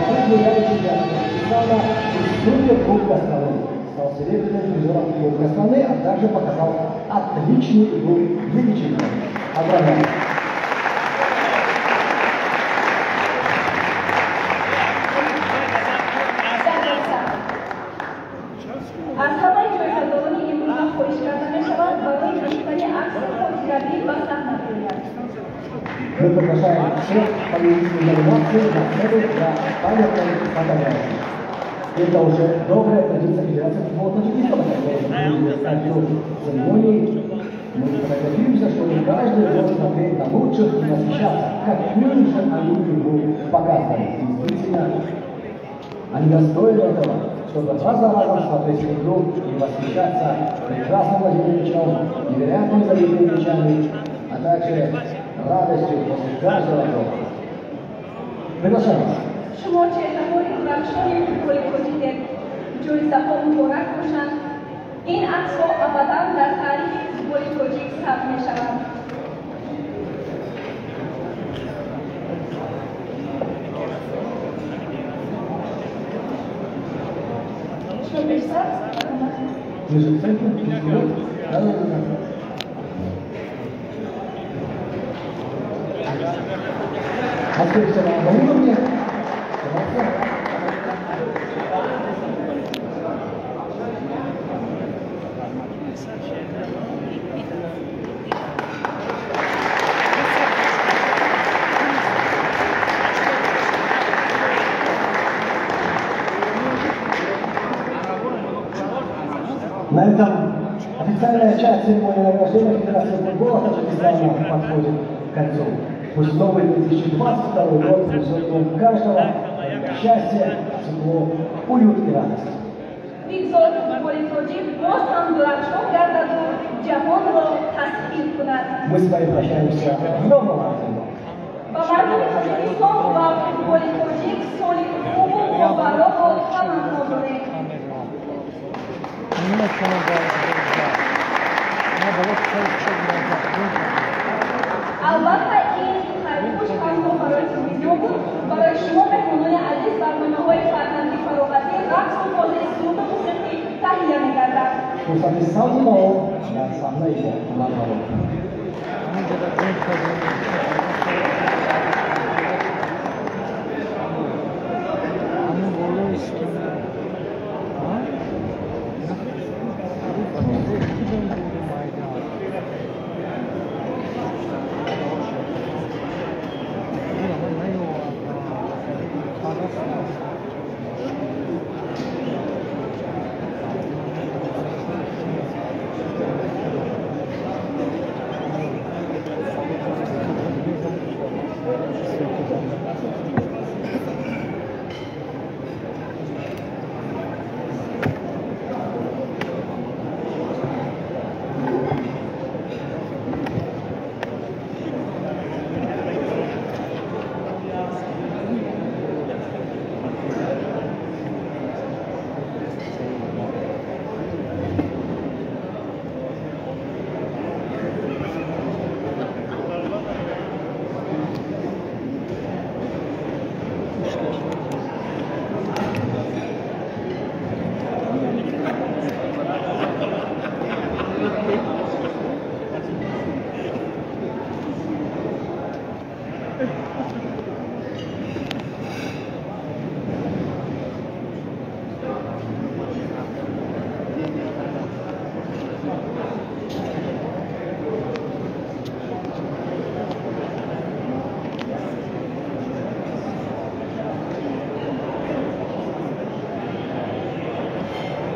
клубу чемпионата Таджикистана и Суперкубка страны. Стал серебряным призером Кубка страны, а также показал отличную игру в Лиге чемпионов. Поздравляю! Аз ҳамаи ҷоизадорони имрӯза хоҳиш карда мешавад барои гирифтани акси хотиравӣ ба саҳна биёяд. Мы приглашаем всех победителей номинации на сцену для памятной фотографии. Это уже добрая традиция Федерации футбола Таджикистана, когда к церемонии мы фотографируемся, чтобы каждый мог смотреть на лучших и восхищаться, какую же они игру показывали. Действительно, они достойны этого, чтобы раз за разом смотреть игру и восхищаться прекрасным владением мячом, невероятными забитыми мячами, а также радостью после каждого гола. Приглашаем вас. Шумо чеҳраҳои дурахшони футболи тоҷикед. Ҷоизаҳо муборак бошанд. Ин аксҳо абадан дар таърихи футболи тоҷик сабт мешаванд. Шумо бештар? Ближе к центру, чуть вперед. Да-да-да. Остаемся на одном уровне. На этом официальная часть церемонии награждения Федерации футбола Таджикистана подходит к концу. Пусть новый 2022 год принесет дом каждого счастье, тепло, уют и радость. Бигзор футболи тоҷик боз ҳам дурахшон гардаду ҷаҳонро тасхир кунад. Мы с вами прощаемся в новом году. Ба мардуми Тоҷикистон ва футболи тоҷик соли хубу мубарокро таманно дорем. Албатта, ин хайрхуш танҳо барои телевизион буд. Барои шумо меҳмонони азиз барномаҳои фарҳанги фароғатӣ, рақсу бозӣ, суруду мусиқӣ таҳия мегардад. Фурсати савти нао дар саҳнаи мо.